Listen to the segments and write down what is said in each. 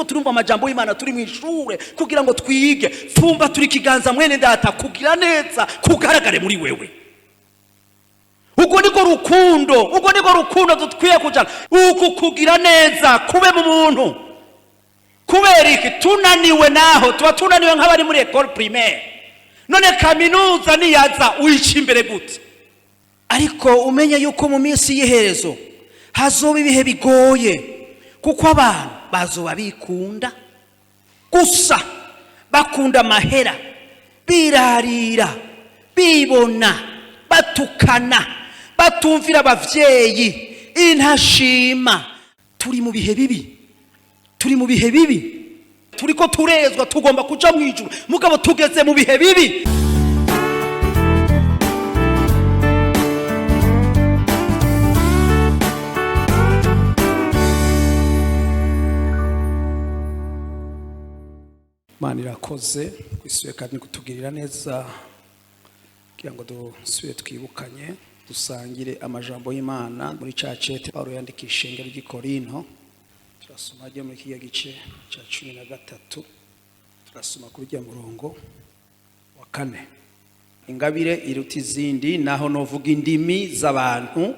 Turiko turumva amajambo y'Imana, turi mu ishure kugira ngo twige. Fumba turi ikiganza, mwene data, kugira neza kugaragare muri wewe. Ubwo niko rukundo, ubwo niko rukundo dukwiye kujana. Uku kugira neza kube mu muntu. Kubera iki tunaniwe? Naho tuba tunaniwe nk'abari muri école primaire, none kaminuza niyaza uyica imbere gute? Ariko umenye yuko mu minsi y'iherezo hazoba ibihe bigoye, kuko abantu bazoba bikunda gusa, bakunda amahera, birarira, bibona, batukana, batumvira abavyeyi, intashima. Turi mu bihe bibi, turi mu bihe bibi. Turiko turezwa, tugomba kuja mu ijuru, mugabo tugeze mu bihe bibi. Imana irakoze kwisuye kandi kutugirira neza kugira ngo dusubire twibukanye, dusangire amajambo y'Imana muri ca cete Pawulo yandika ishengero ry'i Korinto. Turasoma ryo muri kiriya gice ca 13, turasoma kuri rya murongo wa 4. Ingabire iruta izindi: naho novuga indimi z'abantu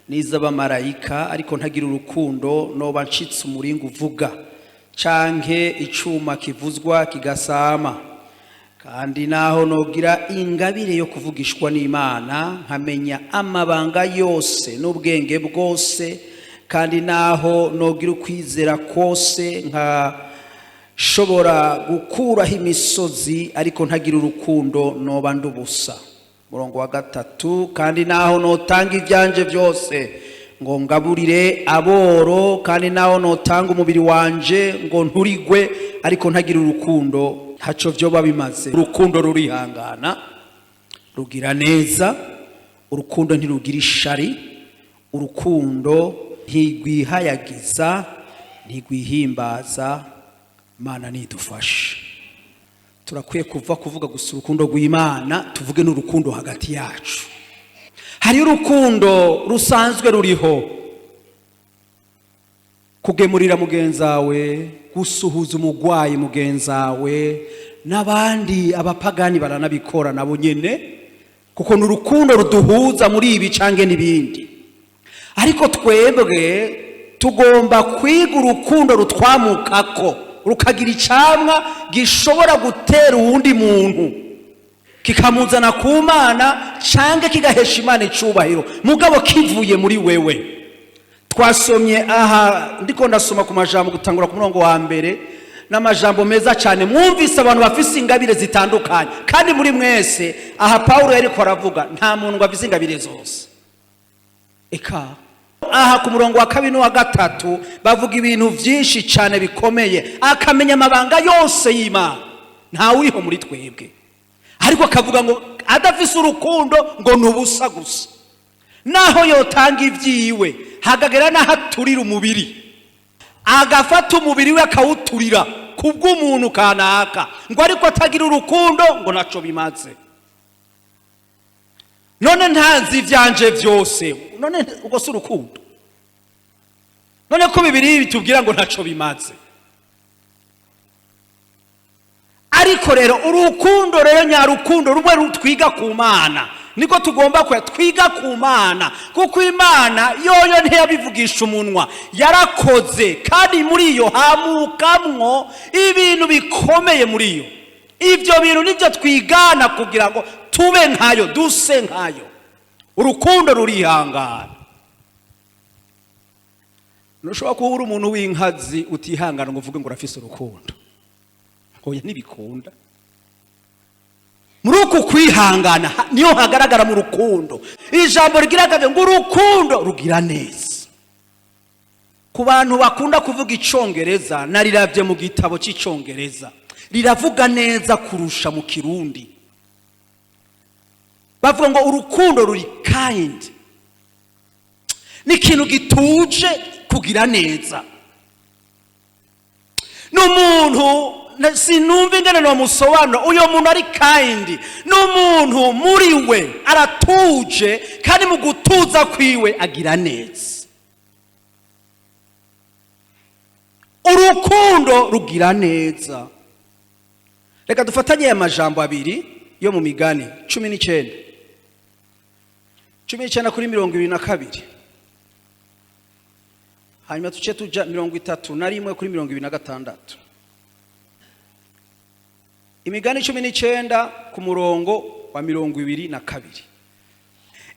n'iz'abamarayika, ariko ntagira urukundo, noba ncitse umuringa uvuga canke icuma kivuzwa kigasama. Kandi naho nogira ingabire yo kuvugishwa n'Imana, nkamenya amabanga yose n'ubwenge bwose, kandi naho nogira ukwizera kose nkashobora gukuraho imisozi, ariko ntagira urukundo, noba ndubusa. Murongo wa 3: kandi naho notanga ibyanje byose ngo ngaburire aboro, kandi naho notanga umubiri wanje ngo nturigwe, ariko ntagira urukundo, ntaco vyoba bimaze. Urukundo rurihangana, rugira neza, urukundo ntirugira ishari, urukundo ntirwihayagiza, ntirwihimbaza. Imana nidufashe. Turakwiye kuva kuvuga gusa urukundo rw'Imana, tuvuge n'urukundo hagati yacu. Hariyo urukundo rusanzwe ruriho: kugemurira mugenzawe, gusuhuza umugwayi mugenzawe, n'abandi abapagani baranabikora nabo nyene, kuko ni urukundo ruduhuza muri ibi cange n'ibindi. Ariko twebwe tugomba kwiga urukundo rutwamukako, rukagira icamwa gishobora gutera uwundi muntu, kikamuzana ku Mana cange kigahesha Imana icubahiro, mugabo kivuye muri wewe. Twasomye aha, ndiko ndasoma ku majambo gutangura ku murongo wa 1, n'amajambo meza cyane. Mwumvise abantu bafise ingabire zitandukanye, kandi muri mwese aha Pawulo yariko aravuga, nta muntu ngo afise ingabire zose. Eka aha ku murongo wa 2 n'uwa 3 bavuga ibintu byinshi cyane bikomeye. Akamenya amabanga yose y'Imana, ntawe uriho muri twebwe. Ariko akavuga ngo adafise urukundo ngo ni ubusa gusa, naho yotanga ibyiwe, hagagera n'aho aturira umubiri, agafata umubiri we akawuturira kubw'umuntu kanaka, ngo ariko atagira urukundo ngo ntaco bimaze. None ntanzi ivyanje vyose, none ubwo si urukundo? None ko Bibiri bitubwira ngo ntaco bimaze? Ariko rero urukundo rero nyarukundo rumwe twiga ku Mana, niko tugomba kuya twiga ku Mana, kuko Imana yoyo ntiyabivugisha umunwa, yarakoze, kandi muri iyo hamukamwo ibintu bikomeye. Muri iyo, ibyo bintu nibyo twigana kugira ngo tube nkayo, duse nkayo. Urukundo rurihangana. Ntushobora kuba uri umuntu w'inkazi utihangana ngo uvuge ngo urafise urukundo. Oya, ntibikunda. Muri uku kwihangana niyo hagaragara mu rukundo. Ijambo rigira kabiri ngo urukundo rugira neza. Ku bantu bakunda kuvuga Icongereza, nariravye mu gitabo cy'Icongereza, riravuga neza kurusha mu Kirundi. Bavuga ngo urukundo ruri kind, ni ikintu gituje kugira neza. Ni umuntu sinumva ingene nomusobanura. Uyo muntu ari kind, ni umuntu muri we aratuje, kandi mu gutuza kwiwe agira neza. Urukundo rugira neza. Reka dufatanye aya majambo abiri yo mu Migani 19, 19 kuri 22, hanyuma tuce tuja 31 kuri 26. Imigani 19 ku murongo wa 22: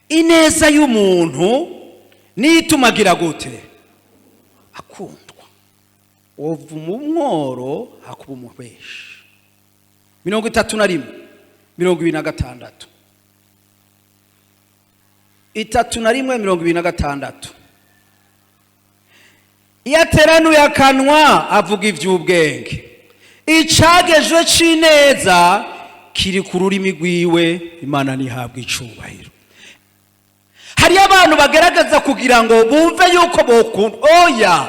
ineza y'umuntu nitumagira gute? Akundwa. Wova umworo hakuba umubeshi. 31, 26, 31, 26: iyo ateranuye akanwa avuga iby'ubwenge, icagejwe c'ineza kiri ku rurimi rwiwe. Imana ntihabwa icubahiro. Hariyo abantu bagerageza kugira ngo bumve yuko bokunda. Oya,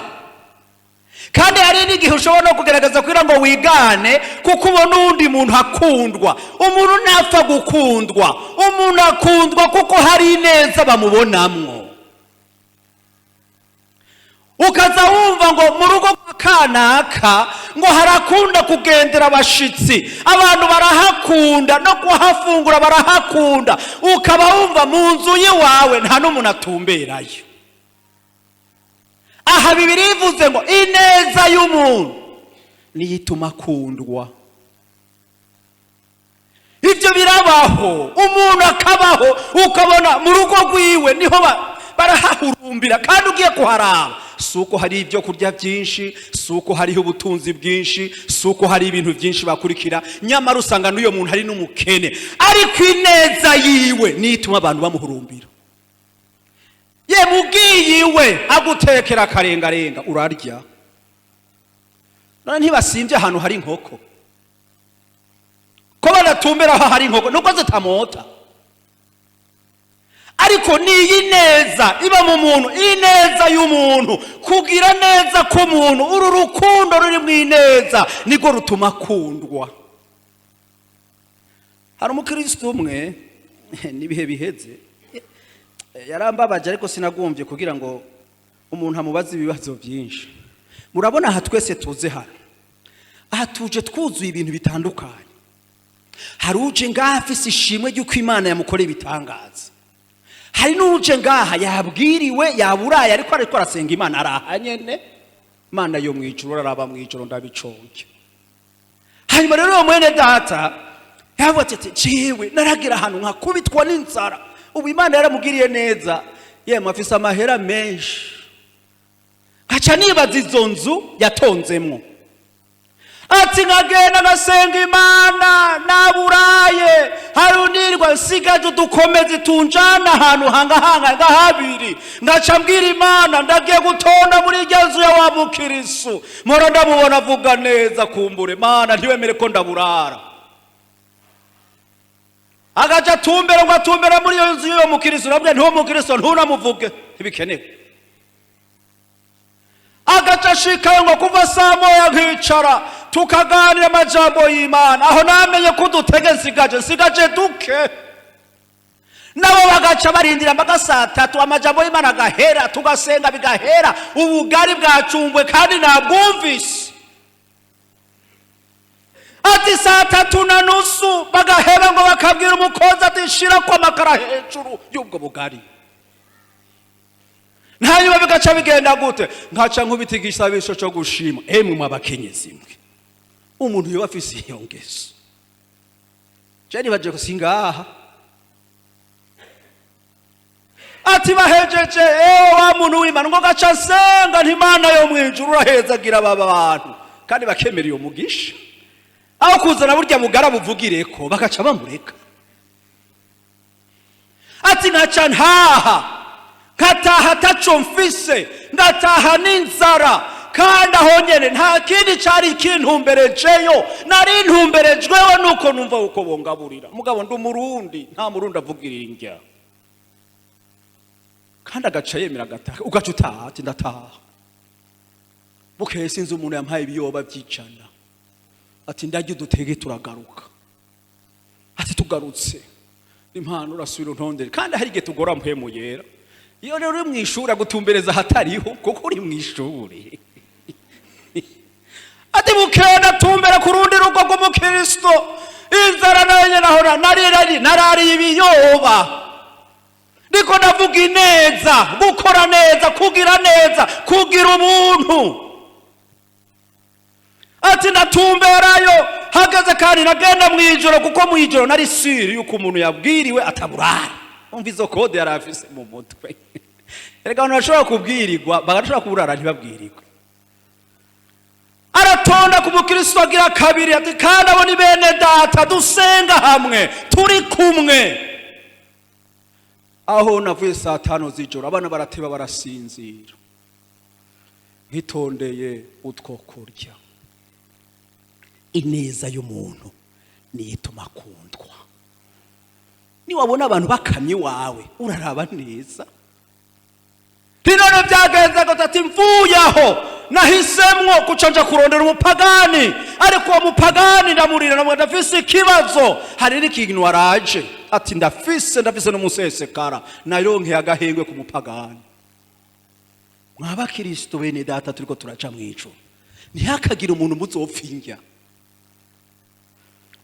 kandi hari n'igihe ushobora no kugerageza kugira ngo wigane, kuko ubona uwundi muntu akundwa. Umuntu ntapfa gukundwa, umuntu akundwa kuko hari ineza bamubonamwo. Ukaza wumva ngo mu rugo kwa kanaka ngo harakunda kugendera abashitsi, abantu barahakunda no kuhafungura barahakunda. Ukaba wumva mu nzu y'iwawe nta n'umuntu atumberayo. Aha Bibiri ivuze ngo ineza y'umuntu niyo ituma akundwa. Ibyo birabaho, umuntu akabaho ukabona mu rugo rwiwe niho barahahurumbira, kandi ugiye kuharaba si uko hari ibyo kurya byinshi, si uko hariho ubutunzi bwinshi, si uko hari ibintu byinshi bakurikira. Nyamara usanga n'uyo muntu ari n'umukene, ariko ineza yiwe niyo ituma abantu bamuhurumbira. Ye mugiye iwe agutekera akarengarenga urarya. None ntibasimbye ahantu hari inkoko? Ko badatumbera aho hari inkoko nuko zitamota? Ariko ni iyi neza iba mu muntu, ineza y'umuntu, kugira neza k'umuntu. Uru rukundo ruri mu ineza nirwo rutuma akundwa. Hari umukristo umwe n'ibihe biheze yarambabaje, ariko sinagombye kugira ngo umuntu amubaze ibibazo byinshi. Murabona aha twese tuze hano, aha tuje twuzuye ibintu bitandukanye. Hari uje ngaha afise ishimwe ry'uko Imana yamukoreye ibitangaza, hari n'uje ngaha yabwiriwe, yaburaye, ariko arasenga Imana araha nyene. Imana yo mu ijuru araraba mu ijuru ndabiconge. Hanyuma rero uwo mwene data yavuze ati: "Jewe naragira ahantu nkakubitwa n'inzara." Ubu Imana yaramugiriye neza, yemwe afise amahera menshi. Nkaca nibaza izo nzu yatonzemwo. Ati: "Nkagenda ngasenga Imana, naburaye, hari unirwa nsigaje udukomezi tunjana ahantu hangahanga nga habiri, ngaca mbwira Imana ndagiye gutonda muri irya nzu ya wa mukirisu, mpora ndamubona avuga neza, kumbure Mana ntiwemere ko ndaburara." Agaca atumbera ngo atumbere muri iyo nzu y'uwo mukirisu. Nabwo ntiwo mukirisu ntunamuvuge, ntibikenewe. Agaca ashikayo ngo kuva saa 1 nkicara tukaganira amajambo y'Imana, aho namenye ko udutege nsigaje duke. Nabo bagaca barindira mpaka saa 3, amajambo y'Imana agahera, tugasenga bigahera, ubugari bwacumbwe kandi nabwumvise. Ati saa 3:30 bagaheba, ngo bakabwira umukozi ati: "Shira ko amakara hejuru y'ubwo bugari." Hanyuma bigaca bigenda gute? Nkaca nkubita igisabisho cyo gushima. Emwe mwabakenyezi mwe, umuntu yoba afise iyo ngeso, je nibaje ko singaha. Ati bahejeje, ewe wa muntu w'Imana, ngo gaca nsenga nti: "Imana yo mwijuru urahezagira aba bantu." Kandi bakemera iyo mugisha, aho kuzana burya bugara buvugireko bagaca bamureka. Ati nkaca ntaha, nkataha ataco mfise, ngataha n'inzara, kandi aho nyene nta kindi cari kintumberejeyo, nari ntumberejweho nuko numva uko bongaburira. Mugabo ndi Umurundi, nta Murundi avugirira indya. Kandi agaca yemera agataha. Ugaca utaha, ati: "Ndataha bukeye, sinzi umuntu yampaye ibiyoba by'ijana." Ati: "Ndarya udutege, turagaruka." Ati: "Tugarutse impano urasubira untondere." Kandi hari igihe tugora Mpwemu Yera. Iyo rero uri mu ishuri agutumbereza ahatariho, kuko uri mu ishuri. Ati bukeye ndatumbera ku rundi rugo rw'umukristo, inzara nayo nyene aho narariye ibiyoba. Ndiko ndavuga ineza, gukora neza, kugira neza, kugira ubuntu. Ati ndatumberayo hageze, kandi nagenda mu ijoro, kuko mu ijoro nari sûr yuko umuntu yabwiriwe ataburara. Umva izo code yari afise mu mutwe. Erega abantu bashobora kubwirirwa, bagashobora kuburara ntibabwirirwe. Aratonda ku mukristo agira kabiri. Ati kandi abo ni bene data, dusenga hamwe, turi kumwe. Aho navuye saa 5 z'ijoro, abana barateba barasinzira, nkitondeye utwo kurya. Ineza y'umuntu niyo ituma akundwa. Niwabona abantu bakamye iwawe, uraraba neza. None byagenze gute? Ati mvuye aho nahisemwo kuca nja kurondera umupagani, ariko uwo mupagani ndamurira, namwe ndafise ikibazo, hari n'ikintu waraje. Ati ndafise n'umusesekara, naronkeye agahengwe ku mupagani. Mwabakristo bene data, turiko turaca mw'ijoro, ntihakagire umuntu muzopfa indya.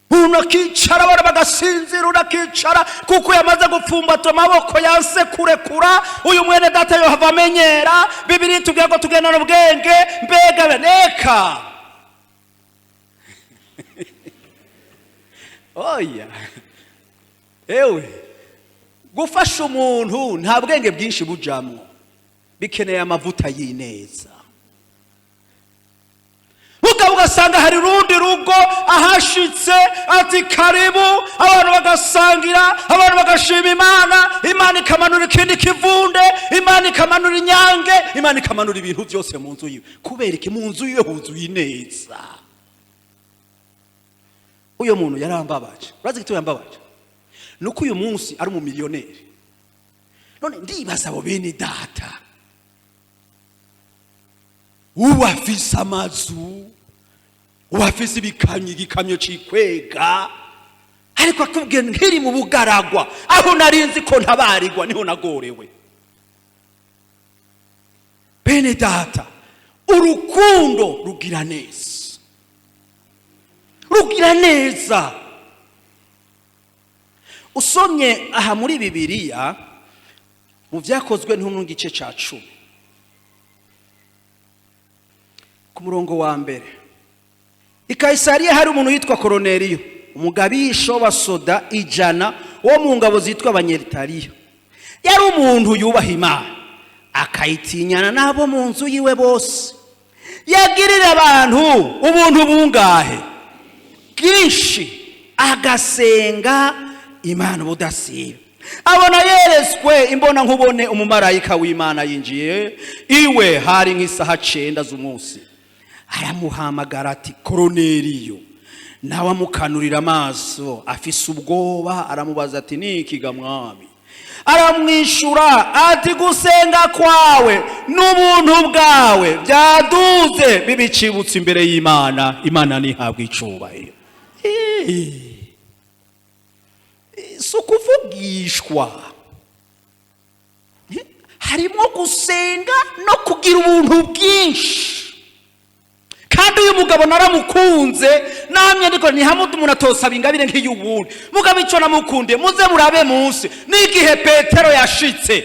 Umuntu akicara, abana bagasinzira, undi akicara kuko yamaze gupfumbata amaboko, yanse kurekura. Uyu mwene data yohava amenyera. Bibiri tubwira ko tugendana ubwenge. Mbega reka oya, ewe gufasha umuntu nta bwenge bwinshi bujamwo, bikeneye amavuta y'ineza. Mugabo ugasanga hari urundi rugo ahashitse, ati karibu, abantu bagasangira, abantu bagashima Imana, Imana ikamanura ikindi kivunde, Imana ikamanura inyange, Imana ikamanura ibintu byose mu nzu yiwe. Kubera iki? Mu nzu yiwe huzuye ineza. Uyo muntu yarambabaje. Urazi igituma yambabaje? Nuko uyu munsi ari umumiliyoneri. None ndibaza abo bene data, ubu afise amazu, ubu afise ibikamyo, igikamyo cikwega, ariko akubwiye nkiri mu bugaragwa, aho nari nzi ko ntabarirwa, niho nagorewe. Bene data, urukundo rugira neza, rugira neza. Usomye aha muri Bibiliya, mu Byakozwe nko gice cya 10 ku murongo wa 1, i Kayisariya hari umuntu witwa Koroneriyo, umugabisha w'abasoda 100 wo mu ngabo zitwa Abanyeritaliya. Yari umuntu yubaha Imana, akayitinyana n'abo mu nzu yiwe bose, yagirira abantu ubuntu bungahe? Bwinshi, agasenga Imana ubudasiba. Abona yeretswe imbona nkubone umumarayika w'Imana yinjiye iwe, hari nk'isaha 9 z'umunsi, aramuhamagara ati: "Koroneriyo." Nawe amukanurira amaso afise ubwoba, aramubaza ati: "Niki ga mwami?" Aramwishura ati: "Gusenga kwawe n'ubuntu bwawe byaduze bibicibutse imbere y'Imana. Imana ntihabwe icubahiro." Si ukuvugishwa, harimo gusenga no kugira ubuntu bwinshi. Kandi uyu mugabo naramukunze, namye ariko ntihamwe umuntu atosaba ingabire nk'iy'uwundi. Mugabo icyo namukundiye, muze murabe munsi n'igihe Petero yashitse,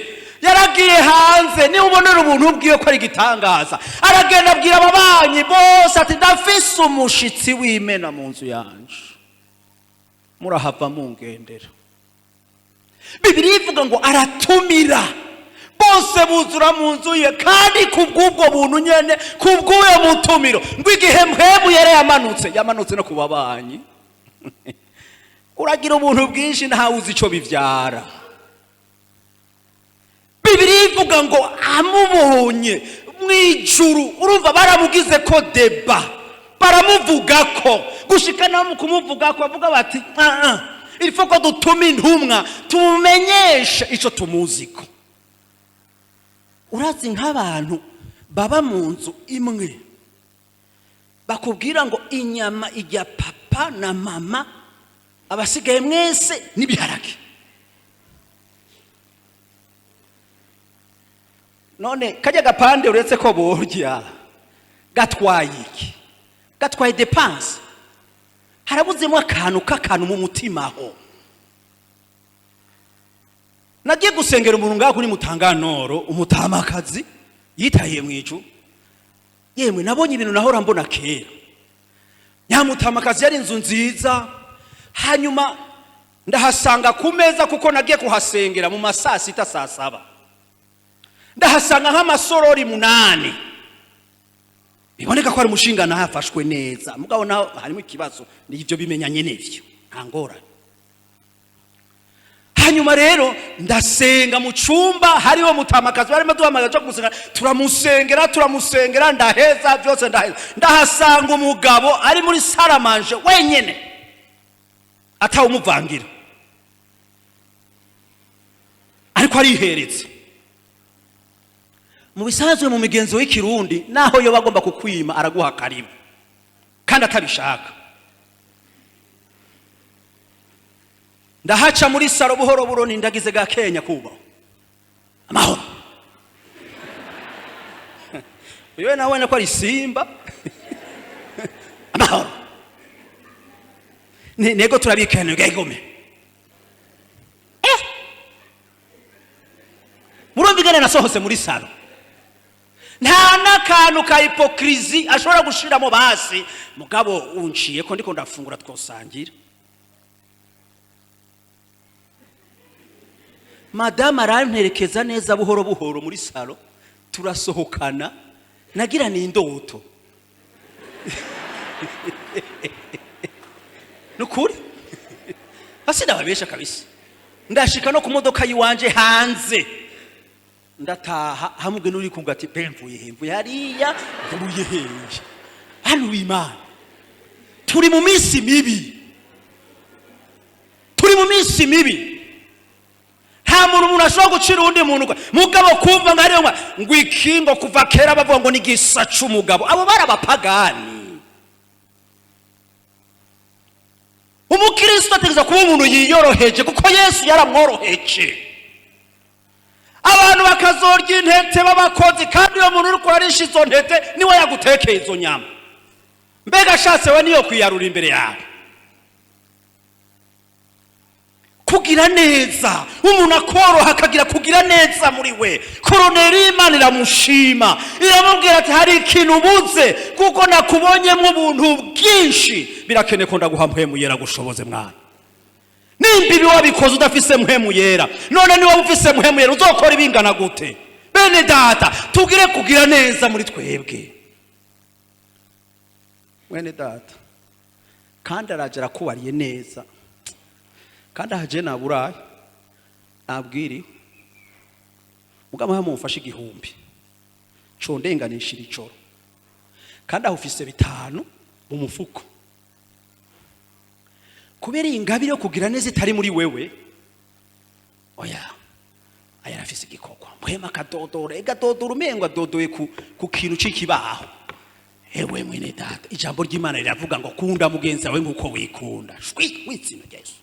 yaragiye hanze, niba ubonera ubuntu bwiwe ko ari igitangaza, aragenda abwira ababanyi bose ati: "Ndafise umushitsi w'imena mu nzu yanje, murahava mungendera." Bibiliya ivuga ngo aratumira bose, buzura mu nzu ye. Kandi ku bw'ubwo buntu nyene, ku bw'uyo mutumiro, ngo igihe Mpwemu yari yamanutse, yamanutse no ku babanyi. Uragira ubuntu bwinshi, ntawe uzi ico bivyara. Bibiliya ivuga ngo amubonye mu ijuru, urumva baramugize ko débat, baramuvuga ko gushika naho mu kumuvuga ko bavuga bati: "Ah, ah, il faut ko dutuma intumwa tumumenyeshe ico tumuziko." Urazi nk'abantu baba mu nzu imwe, bakubwira ngo inyama ijya papa na mama, abasigaye mwese n'ibiharage. None kajya gapande, uretse ko borya, gatwaye iki? Gatwaye dépenses. Harabuzemo akantu k'akantu mu mutima. Aho nagiye gusengera umuntu ngaho kuri Mutanganoro, umutamakazi yitahiye mu ijuru. Yemwe, nabonye ibintu nahora mbona kera. Nyamutamakazi yari inzu nziza. Hanyuma ndahasanga ku meza, kuko nagiye kuhasengera mu ma saa 6, saa 7, ndahasanga nk'amasorori 8. Biboneka ko ari umushinga naho afashwe neza, mugabo naho harimo ikibazo. Nibyo bimenyanye n'ivyo, nta ngorane. Hanyuma rero ndasenga mu cyumba, hariho mutamakazi, barimo duhamagaza cyo gusenga, turamusengera, turamusengera, ndaheza byose, ndaheza, ndahasanga umugabo ari muri salle à manger wenyene, atawumuvangira, ariko ariheretse. Mu bisanzwe, mu migenzo y'ikirundi, naho yo bagomba kukwima, araguha karibu kandi atabishaka. Ndahaca muri salon buhoro buhoro, nindagize gakenya kubaho amahoro. Uyu nawe ko ari simba, amahoro. Nego turabikana gome. Murumva ingene nasohotse muri salon, nta n'akantu ka hypocrisie ashobora gushiramo. Basi mugabo unciye ko ndiko ndafungura, twosangira. Madamu aramperekeza neza buhoro buhoro muri salon, turasohokana. Nagira ni indoto, nukuri basi ndababesha kabisa. Ndashika no ku modoka yiwanje hanze, ndataha hamwe n'uri kumva ati: "Pe, mvuye he? Mvuye hariya, mvuye hehe?" Hano w'Imana, turi mu minsi mibi, turi mu minsi mibi. Nta muntu, umuntu ashobora gucira uwundi muntu, mugabo kumva ngo hariyo ngo ikingo, kuva kera bavuga ngo ni igisa c'umugabo. Abo bari abapagani. Umukristo ategerezwa kuba umuntu yiyoroheje, kuko Yesu yaramworoheje. Abantu bakazorya intete b'abakozi, kandi uyo muntu uriko urarisha izo ntete niwe yagutekeye izo nyama. Mbega ashatse we niyo kwiyarura imbere yawe. Kugira neza, umuntu akoroha, akagira kugira neza muri we. Koroneri, Imana iramushima, iramubwira ati: "Hari ikintu ubuze, kuko nakubonyemo ubuntu bwinshi. Birakeneye ko ndaguha Mpwemu Yera gushoboze." Mwana, nimba ibi wabikoze udafise Mpwemu Yera, none niba ufise Mpwemu Yera uzokora ibingana gute? Bene data, tugire kugira neza muri twebwe. Mwene data, kandi araje arakubariye neza, kandi ahaje naburaye nabwiriwe. Mugabo mumfashe 1000 condenganishira ijoro, kandi aho ufise 5 mu mufuko. Kubera iyi ngabire yo kugira neza itari muri wewe, oya, aya arafise igikorwa. Mpwema akadodora, egadodora, umengo adodoye ku kintu c'ikibaho. Ewe mwene data, ijambo ry'Imana riravuga ngo kunda mugenzi wawe nk'uko wikunda. Shwi w'itsina rya Yesu!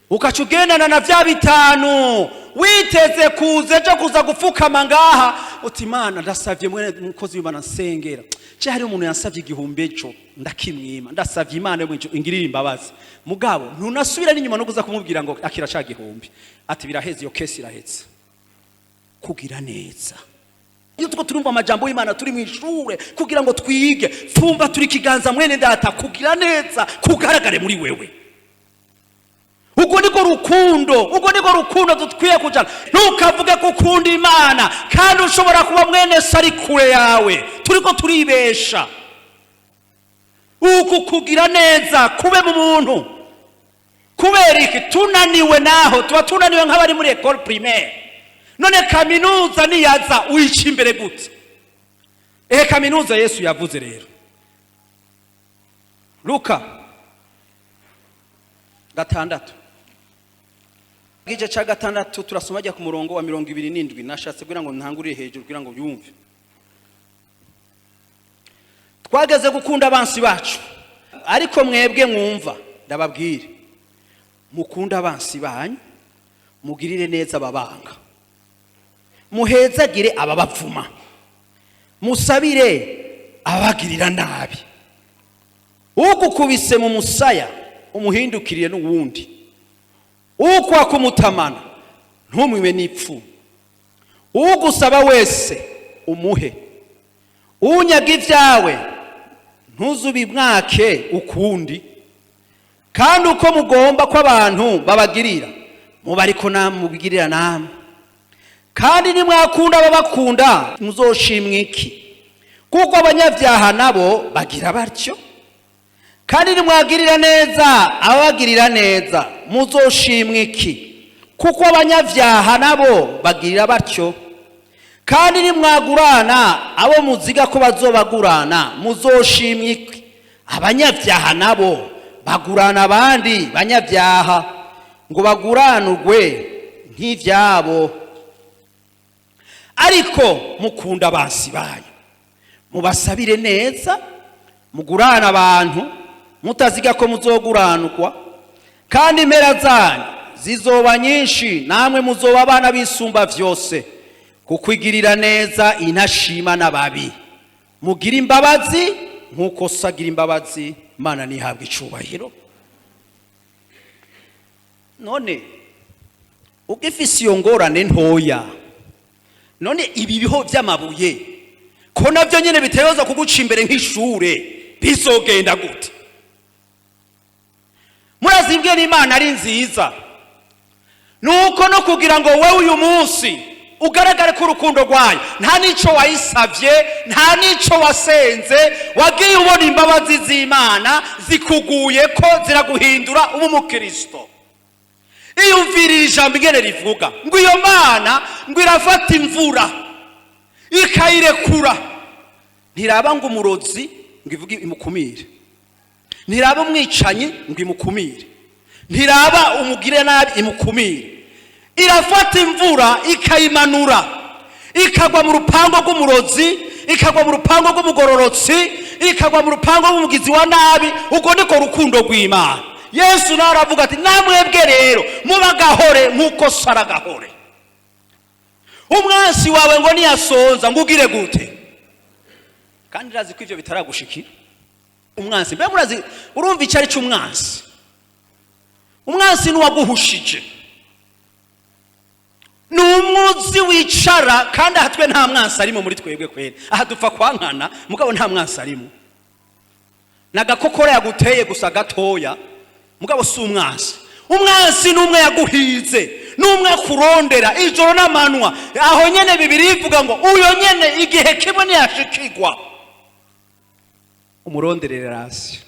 Ukaca ugendana na vya 5, witeze kuza ejo kuza gupfukama ngaha uti: "Imana, ndasavye, mwene mukozi w'Imana, nsengera ce. Hari umuntu yansavye 1000 ejo ndakimwima. Ndasavye Imana yo mw'ijuru ingirire imbabazi." Mugabo ntunasubira n'inyuma no kuza kumubwira ngo akira ca 1000, ati biraheze, iyo case irahetse. Kugira neza, iyo tuko turumva amajambo y'Imana, turi mu ishure kugira ngo twige. Fumba turi ikiganza, mwene data, kugira neza kugaragare muri wewe. Ubwo niko rukundo, ubwo niko rukundo dukwiye kujana. Ntukavuge ko ukunda Imana kandi ushobora kuba mwene se ari kure yawe. Turiko turibesha. Uku kugira neza kube mu muntu. Kubera iki tunaniwe? Naho tuba tunaniwe nk'abari muri école primaire. None kaminuza niyaza, uyica imbere gute? Ehe, kaminuza Yesu yavuze rero, Luka 6, igice cya 6, turasoma ajya ku murongo wa 27. Nashatse kugira ngo ntangurire hejuru kugira ngo yumve. Twageze gukunda abansi bacu. Ariko mwebwe mwumva, ndababwire: mukunde abansi banyu, mugirire neza ababanga, muhezagire ababavuma. Musabire ababagirira nabi. Ugukubise mu musaya umuhindukiriye n'uwundi, ukwaka umutamana ntumwibe n'ipfu, ugusaba wese umuhe, unyaga ibyawe ntuzubimwake ukundi. Kandi uko mugomba ko abantu babagirira, muba ariko namubigirira namwe. Kandi nimwakunda ababakunda, muzoshimwa iki? Kuko abanyabyaha nabo bagira batyo. Kandi nimwagirira neza ababagirira neza, muzoshimwa iki? Kuko abanyabyaha nabo bagirira batyo. Kandi nimwagurana abo muziga ko bazobagurana, muzoshimwa iki? Abanyabyaha nabo bagurana abandi banyabyaha ngo baguranurwe nk'ibyabo. Ariko mukunda abansi banyu, mubasabire neza, mugurane abantu mutaziga ko muzoguranurwa, kandi impera zanyu zizoba nyinshi, namwe muzoba abana b'Isumba byose, kuko igirira neza intashima n'ababi. Mugire imbabazi nk'uko So agira imbabazi. Imana ntihabwe icubahiro. None ugifise iyo ngorane ntoya, none ibi biho by'amabuye ko nabyo nyine bitegerezwa kuguca imbere nk'ishure, bizogenda gute? Murazi ingene Imana ari nziza, nuko no kugira ngo wowe uyu munsi ugaragare ko urukundo rwayo, nta n'icyo wayisabye, nta n'icyo wasenze, wagiye ubona imbabazi z'Imana zikuguye ko ziraguhindura uba umukristo. Iyumviriye ijambo ingene rivuga ngo iyo Mana ngo irafata imvura ikayirekura, ntiraba ngo umurozi ngo ivuge imukumire, ntiraba umwicanyi ngo imukumire, ntiraba umugire nabi imukumire. Irafata imvura ikayimanura, ikagwa mu rupango rw'umurozi, ikagwa mu rupango rw'umugororotsi, ikagwa mu rupango rw'umugizi wa nabi. Ubwo niko rukundo rw'Imana. Yesu nawe aravuga ati: "Namwebwe rero mubagahore nk'uko So aragahore." Umwansi wawe ngo niyasonza, ngo ugire gute? Kandi irazi ko ibyo bitaragushikira. Umwansi, mbe murazi, urumva icyo ari cyo umwansi? Umwansi ni uwaguhushije, ni umwuzi wicara. Kandi aha twe nta mwansi arimo muri twebwe kwera, aha dupfa kwankana, mugabo nta mwansi arimo. Ni agakokora yaguteye gusa gatoya, mugabo si umwansi. Umwansi ni umwe yaguhize, ni umwe akurondera ijoro n'amanwa. Aho nyene Bibiliya ivuga ngo uyo nyene igihe kimwe ntiyashikigwa, umuronderere hasi.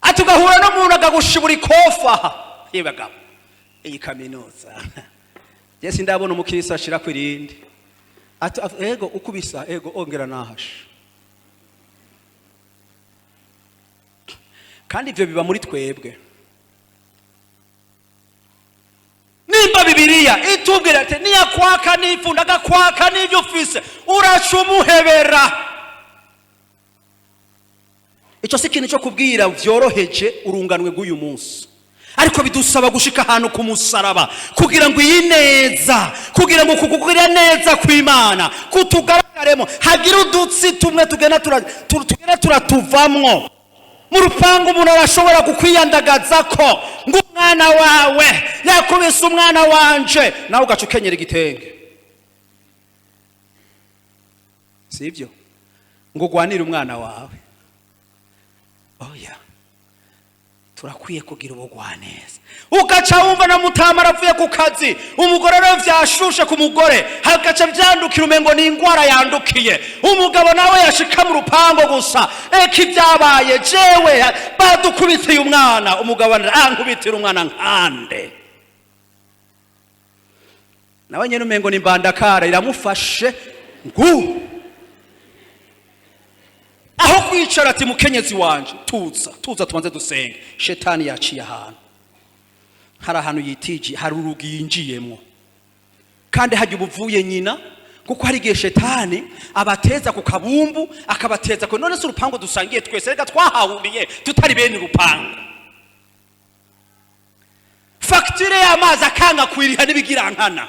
Ati ugahura n'umuntu akagushibura ikofa. Yebagabo, iyi kaminuza jesi ndabona umukirisi ashira ku irindi. Ati ego ukubisa, ego ongera nahashe. Kandi ibyo biba muri twebwe. Nimba Bibiliya itubwira ati niyakwaka n'ifunda, agakwaka n'ibyo ufise, uraca umuhebera. Icyo si ikintu cyo kubwira byoroheje urunganwe rw'uyu munsi, ariko bidusaba gushika ahantu ku musaraba kugira ngo iyi neza, kugira ngo kukugira neza kw'Imana kutugaragaremo, hagire udutsi tumwe tugenda tugenda turatuvamwo. Mu rupangu umuntu arashobora kukwiyandagaza ko ngo umwana wawe yakubise umwana wanje, nawe ugaca ukenyera igitenge, sibyo, ngo ugwanire umwana wawe. Oya, turakwiye kugira ubugwaneza. Ugaca wumva na mutama aravuye ku kazi, umugore rero vyashushe ku mugore, hagaca vyandukira, umengo ni ingwara yandukiye. Umugabo nawe yashika mu rupango gusa, eka ibyabaye, jewe badukubitiye umwana. Umugabo ankubitira umwana nkande? Nawe nyene umengo ni mbandakara iramufashe. Ngu aho kwicara ati: "Mukenyezi wanje, tuza, tuza, tubanze dusenge." Shetani yaciye ahantu, hari ahantu yitije, hari urugi yinjiyemo, kandi hajya ubuvuye nyina, kuko hari igihe shetani abateza ku kabumbu, akabateza ku none se urupangu dusangiye twese, reka twahahuriye tutari bene urupangu. Fagitire y'amazi akanga kwiriha n'ibigirankana.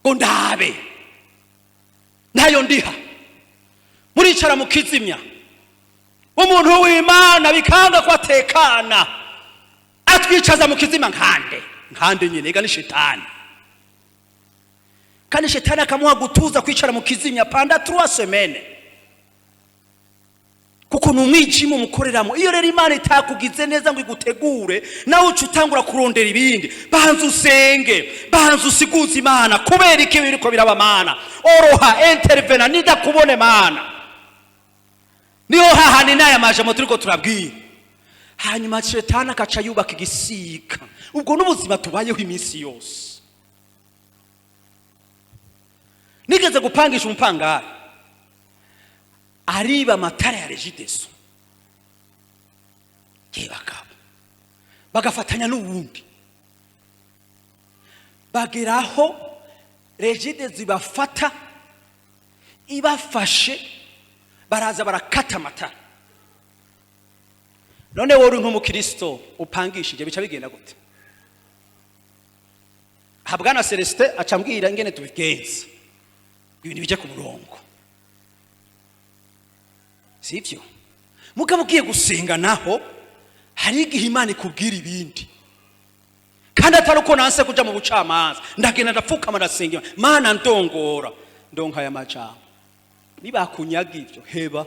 Ngo ndabe ntayo ndiha, muricara mukizimya. Umuntu w'Imana bikanga ko atekana, atwicaza mu kizima nkande nkande nyine. Ega ni shetani, kandi shetani akamuha gutuza kwicara mu kizimya pendant 3 semaines, kuko ni umwijima umukoreramo. Iyo rero Imana itakugize neza ngo igutegure, nawe uca utangura kurondera ibindi. Banza usenge, banza usiguze Imana kubera iki biriko biraba. Mana, oroha, intervena, nidakubone Mana. Niho hahandi n'aya majambo turiko turabwira. Hanyuma shetani akaca yubaka igisika. Ubwo n'ubuzima tubayeho iminsi yose. Nigeze gupangisha umupangayi, ariba amatara ya Regideso. Ye bagabo, bagafatanya n'uwundi, bageraho Regideso ibafata. Ibafashe, baraza barakata amatara. None wowe uri nk'umukristo upangishije, bica bigenda gute? Aha bwana Celestin aca ambwira ingene tubigenza, ibintu bijya ku murongo, sibyo? Mugabo ugiye gusenga naho, hari igihe Imana ikubwira ibindi, kandi atari uko nanse kuja mu bucamanza. Ndagenda, ndapfukama, ndasenga Mana, ndongora, ndonka aya majambo: "Nibakunyaga ivyo, heba."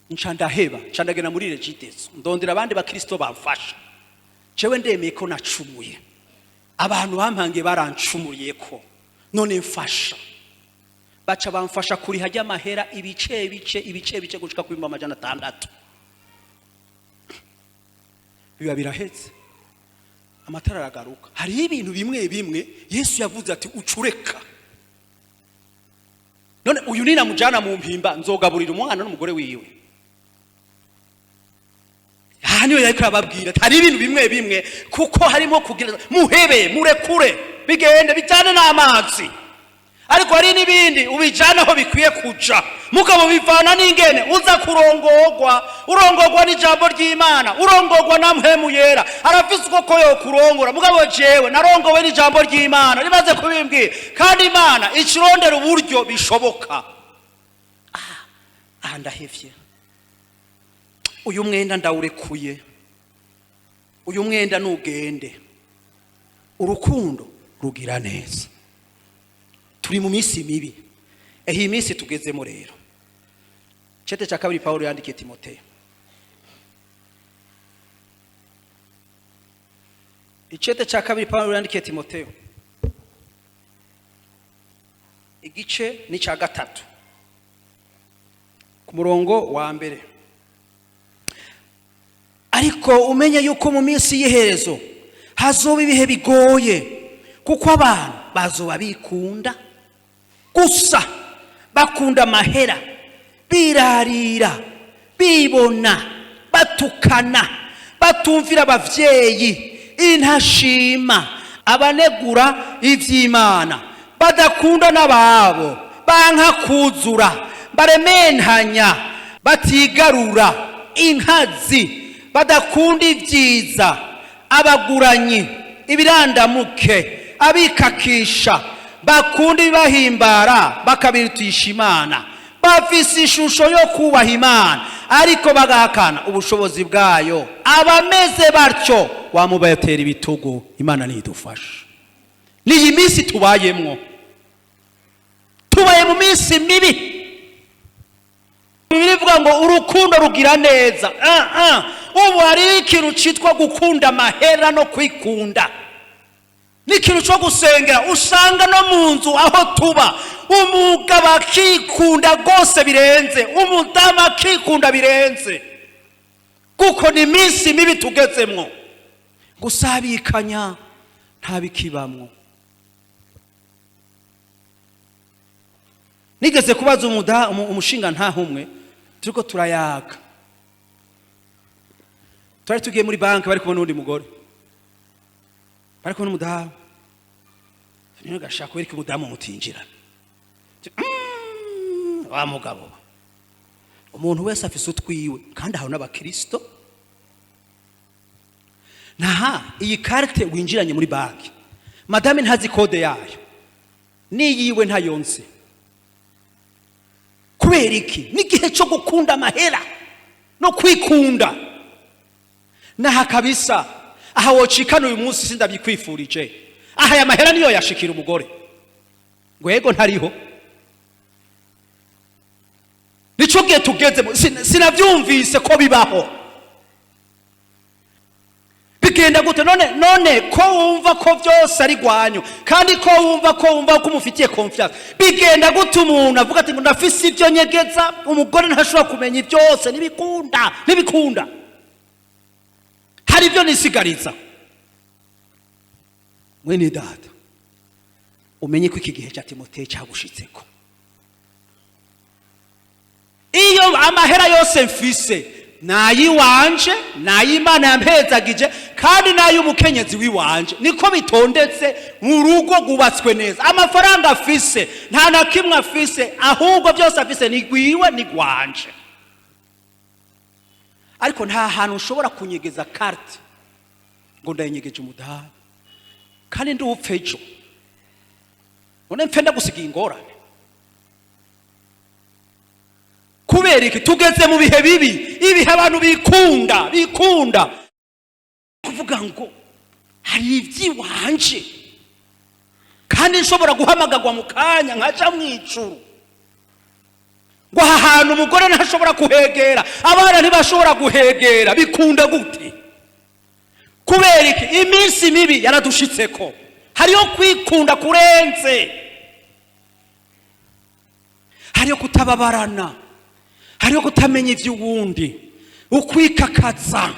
Nca ndaheba, nca ndagenda muri Regideso, ndondera abandi bakristo bamfasha. Jewe ndemeye ko nacumuye, abantu bampangiye barancumuye ko, none mfasha. Baca bamfasha kuriha ry'amahera ibice bice, ibice bice, gushika ku 600,000. Biba birahetse, amatara aragaruka. Hariho ibintu bimwe bimwe Yesu yavuze ati ucureka. None uyu ninamujana mu Mpimba, nzogaburira umwana n'umugore wiwe? Aha niyo yariko arababwira ati hari ibintu bimwe bimwe, kuko harimo kugira muhebe, murekure, bigende bijyane n'amazi. Ariko hari n'ibindi ubijyana aho bikwiye kuja. Mugabo bivana n'ingene uza kurongorwa. Urongorwa n'ijambo ry'Imana, urongorwa na Mpwemu Yera, arafise uko ko yokurongora. Mugabo jewe narongowe n'ijambo ry'Imana rimaze kubimbwira, kandi Imana ikirondera uburyo bishoboka. Aha ndahevye, uyu mwenda ndawurekuye, uyu mwenda nugende. Urukundo rugira neza. Turi mu minsi mibi. Ehe, iyi minsi tugezemo rero, cete cya kabiri Pawulo yandikiye Timoteyo, icete cya kabiri Pawulo yandikiye Timoteyo, igice ni cya 3, ku murongo wa 1: "Ariko umenye yuko mu minsi y'iherezo hazoba ibihe bigoye, kuko abantu bazoba bikunda gusa, bakunda amahera, birarira, bibona, batukana, batumvira abavyeyi, intashima, abanegura ivy'Imana, badakunda n'ababo, banka kuzura, barementanya, batigarura, inkazi, badakunda ibyiza, abaguranyi, ibirandamuke, abikakisha, bakunda ibibahimbara bakabirutisha Imana, bafise ishusho yo kubaha Imana ariko bagahakana ubushobozi bwayo. Abameze batyo wamubatera ibitugu." Imana ntidufasha. N'iyi minsi tubayemwo, tubaye mu minsi mibi. Bibiliya ivuga ngo urukundo rugira neza. Ah, ah. Ubu hariho ikintu cyitwa gukunda amahera no kwikunda, n'ikintu cyo gusengera. Usanga no mu nzu aho tuba, umugabo akikunda rwose birenze, umudamu akikunda birenze, kuko ni iminsi mibi tugezemwo. Gusabikanya ntabikibamwo. Nigeze kubaza umushinga ntahumwe, turiko turayaga, twari tugiye muri banki, bari kumwe n'undi mugore, bari kumwe n'umudamu. Rero gashaka kwereka umudamu mutinjira. Wa mugabo, umuntu wese afise utwiwe, kandi aho n'abakristo naha iyi carte winjiranye muri banki. Madame ntazi code yayo, niyiwe ntayonse. Kubera iki? N'igihe cyo gukunda amahera no kwikunda. Naha kabisa, aha wocikana uyu munsi, sindabikwifurije. Aha aya mahera niyo yashikira umugore ngo yego ntariho. Nico gihe tugeze. Sinavyumvise ko bibaho. Bigenda gute none? None ko wumva ko byose ari gwanyu, kandi ko wumva ko umufitiye confiance, bigenda gute umuntu avuga ati ngo ndafise ibyo nyegeza, umugore ntashobora kumenya byose? Ntibikunda, ntibikunda. Hari ibyo nisigariza. Mwene data, umenye ko iki gihe cya Timoteyo cyagushitseko. Iyo amahera yose mfise nayiwanje, nay'Imana yampezagije, kandi n'ay'umukenyezi w'iwanje. Niko bitondetse mu rugo rwubatswe neza. Amafaranga afise, nta na kimwe afise, ahubwo byose afise ni gwiwe, ni gwanje. Ariko nta hantu ushobora kunyegeza carte ngo ndayinyegeje umudamu, kandi ndupfe ejo, none mpfe ndagusigiye ingorane. Kubera iki? Tugeze mu bihe bibi, ibihe abantu bikunda, bikunda. Kuvuga ngo hari iby'iwanje, kandi nshobora guhamagarwa mu kanya nkaja mu ijuru, ngo aha hantu umugore ntashobora kuhegera, abana ntibashobora guhegera, bikunda gute? Kubera iki? Iminsi mibi yaradushitseko. Hariyo kwikunda kurenze, hariyo kutababarana, hariyo kutamenya iby'uwundi, ukwikakaza.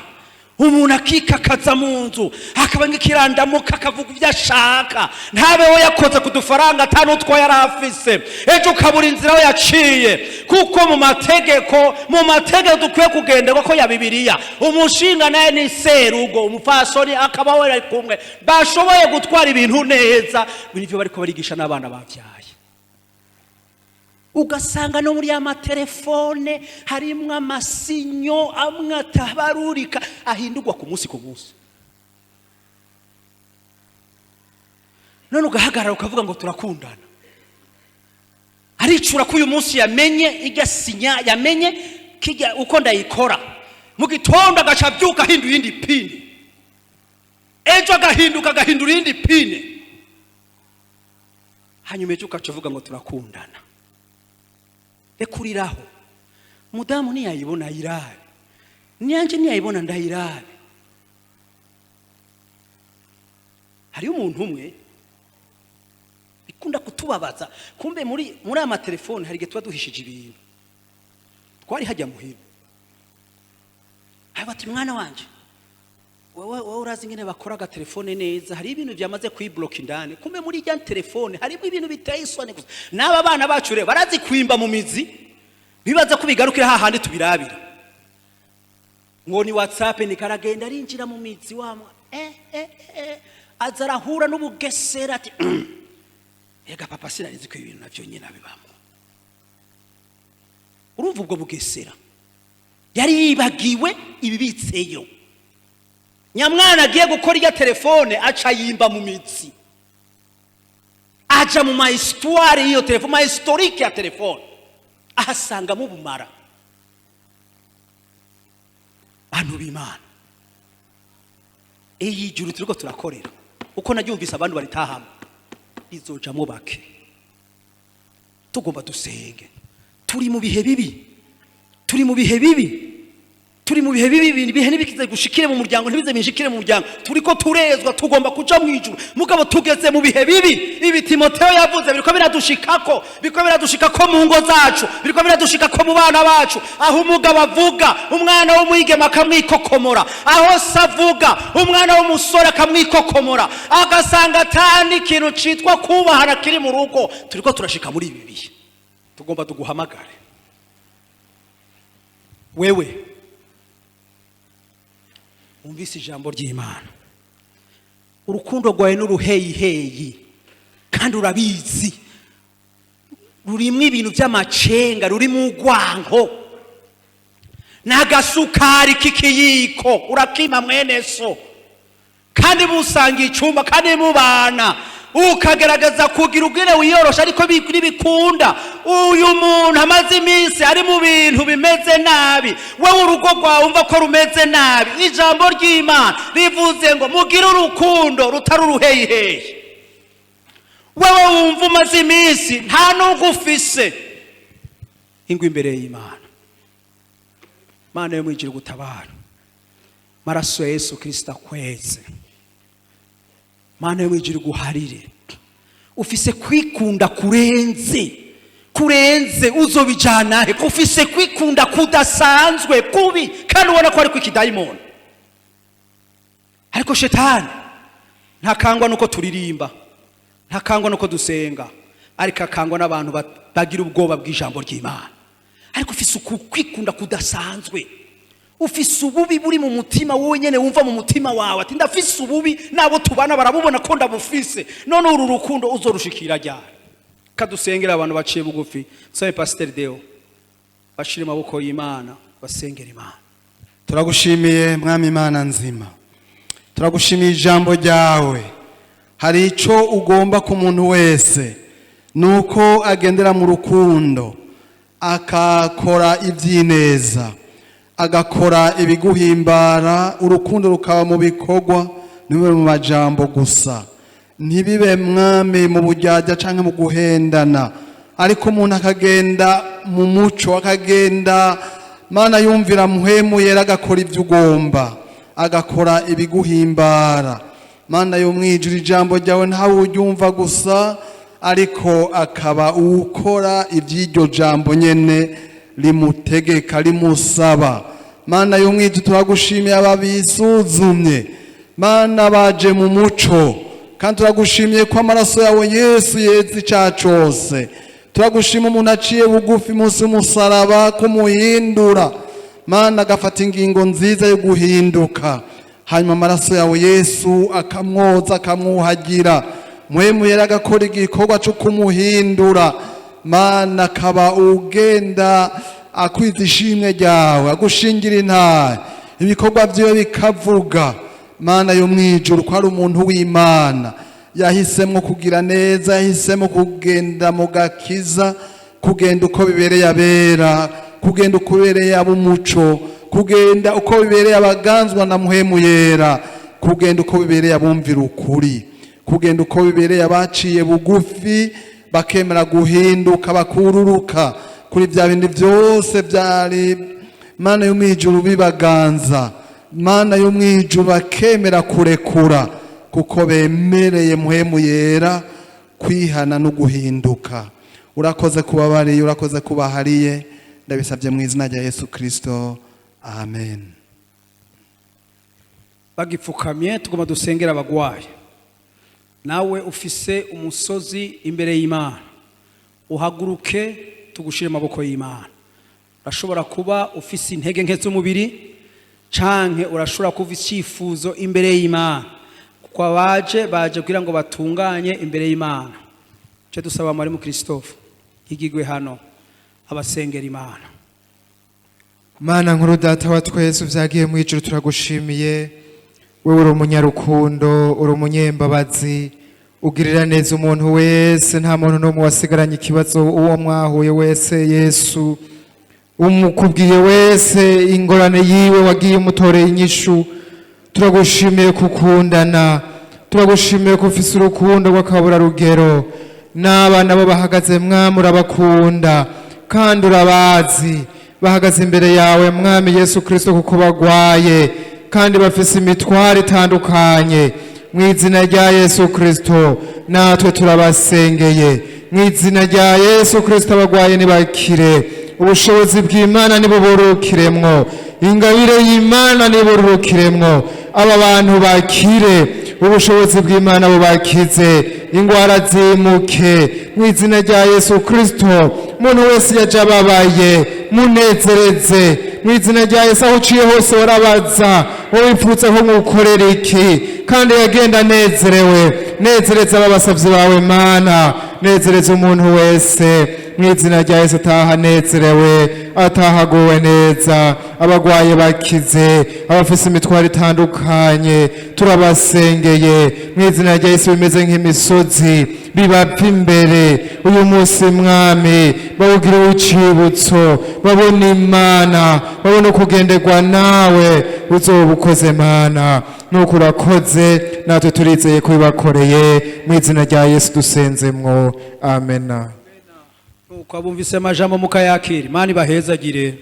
Umuntu akikakaza mu nzu, akaba nk'ikirandamuka, akavuga ibyo ashaka, ntabeho yakoze ku dufaranga ata n'utwo yari afise. Ejo ukabura inzira aho yaciye, kuko mu mategeko dukwiye kugenderwa ko ya Bibiliya, umushinga naye ni serugo, umupfasoni akaba we ari kumwe, bashoboye gutwara ibintu neza. Nivyo bariko barigisha n'abana bavyaye. Ugasanga no muri ya matelefone harimwo amasinyo amwe atabarurika, ahindurwa ku munsi ku munsi. None ugahagarara ukavuga ngo turakundana. Aricura ko uyu munsi yamenye ijya sinya, yamenye kijya uko ndayikora. Mu gitondo agaca abyuka ahindura iyindi PIN, ejo agahinduka agahindura iyindi PIN, hanyuma ejo ugaca uvuga ngo turakundana. Rekuriraho. Mudamu ntiyayibona, ayirabe, niyanjye ntiyayibona, ndayirabe. Hariyo umuntu umwe bikunda kutubabaza. Kumbe muri aya matelefone hari igihe tuba duhishije ibintu. Twari hajya muhira, haba ati: "Mwana wanje, wowe urazi ingene bakora agatelefone neza." Hari ibintu byamaze kuyibloka indani. Kumbe muri ijya telefone harimo ibintu biteye isoni gusa. N'aba bana bacu rero barazi kwimba mu mizi, bibaza ko bigarukira hahandi tubirabira ngo ni WhatsApp. Ni karagenda arinjira mu mizi wa aza arahura n'ubugesera, ati: "Ega papa, sinarizi ko ibintu navyo nyine abibamo." Urumva ubwo bugesera yari yibagiwe ibibitseyo. Nyamwana agiye gukora irya telefone, aca yimba mu mitsi, aja mu ma histoire y'iyo telefone, ma historique ya telefone, ahasangamo ubumara. Bantu b'Imana, iyi juru turiko turakorera, uko naryumvise abantu baritahamo, izojamwo bake. Tugomba dusenge. Turi mu bihe bibi, turi mu bihe bibi, turi mu bihe bibi. Ibintu ibihe ntibikize gushikire mu muryango, ntibize binshikire mu muryango. Turiko turezwa, tugomba kuja mu ijuru, mugabo tugeze mu bihe bibi. Ibi Timoteyo yavuze biriko biradushikako, biriko biradushikako mu ngo zacu, biriko biradushikako mu bana bacu, aho umugabo avuga umwana w'umwigeme akamwikokomora, aho se avuga umwana w'umusore akamwikokomora, agasanga ata n'ikintu citwa kubahana kiri mu rugo. Turiko turashika muri ibi bihe. Tugomba tuguhamagare wewe wumvise ijambo ry'Imana. Urukundo rwawe n'uruheyiheyi, kandi urabizi, rurimo ibintu by'amacenga, rurimo urwanko n'agasukari k'ikiyiko urakima mwene so. Kandi musanga icumba, kandi mubana, ukagerageza kugira ubwire wiyorosha, ariko ntibikunda. Uyu muntu amaze iminsi ari mu bintu bimeze nabi, wowe urugo rwawe wumva ko rumeze nabi. Ijambo ry'Imana rivuze ngo mugire urukundo rutari uruheyiheyi. Wewe wumva umaze iminsi nta n'ubwo ufise ingwa imbere y'Imana. Mana yo mwijuru, gutabara, maraso ya Yesu Kirisita akweze. Mana yo mwijuru, guharire. Ufise kwikunda kurenze, kurenze, uzobijana he? Ufise kwikunda kudasanzwe, kubi, kandi ubona ko ari kw'ikidayimoni. Ariko shetani ntakangwa nuko turirimba, ntakangwa nuko dusenga, ariko akangwa n'abantu bagira ubwoba bw'ijambo ry'Imana. Ariko ufise uku kwikunda kudasanzwe, ufise ububi buri mu mutima wowe nyene, wumva mu mutima wawe ati: "Ndafise ububi, n'abo tubana barabubona ko ndabufise." None uru rukundo uzorushikira ryari? Kadusengera abantu baciye bugufi. Sabe Pasiteri Deo bashire amaboko y'Imana, basengera Imana. Turagushimiye, Mwami Imana nzima, turagushimiye ijambo ryawe. Hari icyo ugomba ku muntu wese, ni uko agendera mu rukundo, akakora iby'ineza, agakora ibiguhimbara. Urukundo rukaba mu bikorwa, ntibibe mu majambo gusa, ntibibe, Mwami, mu buryarya cyangwa mu guhendana, ariko umuntu akagenda mu muco, akagenda, Mana, yumvira Mpwemu Yera, agakora ibyo ugomba, agakora ibiguhimbara. Mana yo mwijuru, ijambo ryawe ntawe uryumva gusa, ariko akaba uwukora iby'iryo jambo nyene rimutegeka, rimusaba. Mana yo mwijuru, turagushimiye aba bisuzumye, Mana, baje mu muco, kandi turagushimiye ko amaraso yawe Yesu yeza icyaha cose. Turagushima umuntu aciye bugufi munsi y'umusaraba kumuhindura, Mana, agafata ingingo nziza yo guhinduka, hanyuma amaraso yawe Yesu akamwoza, akamwuhagira, Mpwemu Yera agakora igikorwa cyo kumuhindura, Mana, akaba ugenda akwiza ishimwe ryawe, agushingira intahe, ibikorwa byiwe bikavuga, Mana yo mwijuru, ko ari umuntu w'Imana yahisemo kugira neza, yahisemo kugenda mu gakiza, kugenda uko bibereye abera, kugenda uko bibereye ab'umuco, kugenda uko bibereye abaganzwa na Mpwemu Yera, kugenda uko bibereye abumvira ukuri, kugenda uko bibereye abaciye bugufi, bakemera guhinduka, bakururuka kuri bya bindi byose byari, Mana yo mwijuru, bibaganza. Mana yo mwijuru, bakemera kurekura kuko bemereye Mpwemu Yera kwihana no guhinduka. Urakoze kubabariye, urakoze kubahariye. Ndabisabye mu izina rya Yesu Kirisito, amen. Bagipfukamye, tugomba dusengera abagwayi. Nawe ufise umusozi imbere y'Imana, uhaguruke tugushire amaboko y'Imana. Urashobora kuba ufise intege nke z'umubiri, canke urashobora kuva icyifuzo imbere y'Imana, kuko abaje baje kugira ngo batunganye imbere y'Imana. Icyo dusaba, mwarimu Christophe yigigwe hano, abasengera Imana. Mana nkuru, Data wa twese uvyagiye mu ijuru, turagushimiye. Wewe uri umunyarukundo, uri umunyembabazi, ugirira neza umuntu wese. Nta muntu n'umwe wasigaranye ikibazo. Uwo mwahuye wese, Yesu, umukubwiye wese ingorane yiwe, wagiye umutoreye inyishu. Turagushimiye kukundana, turagushimiye ko ufise urukundo rw'akaburarugero. N'abana bo bahagaze, Mwami, urabakunda kandi urabazi. Bahagaze imbere yawe, Mwami Yesu Kirisito, kuko bagwaye kandi bafise imitwaro itandukanye. Mu izina rya Yesu Kirisito, natwe turabasengeye mu izina rya Yesu Kirisito. Abagwaye nibakire, ubushobozi bw'Imana nibuburukiremwo, ingabire y'Imana niburukiremwo. Aba bantu bakire, ubushobozi bw'Imana bubakize, ingwara zimuke mu izina rya Yesu Kirisito. Umuntu wese yaje ababaye, munezereze mu izina rya Yesu. Aho uciye hose warabaza: "Wowe wipfutse ko nkukorera iki?" Kandi yagenda anezerewe. Nezereza aba basavyi bawe, Mana, nezereza umuntu wese mu izina rya Yesu, ataha anezerewe. Atahaguwe neza, abagwaye bakize, abafise imitwaro itandukanye turabasengeye mu izina rya Yesu. Bimeze nk'imisozi bibapfa imbere uyu munsi, Mwami, bawugire uw'icibutso, babone Imana, babone ukugenderwa nawe uzoba ukoze. Mana, nuko urakoze, natwe turizeye ko bibakoreye. Mu izina rya Yesu dusenzemwo, amena. Nuko abumvise amajambo mukayakira, Imana ibahezagire.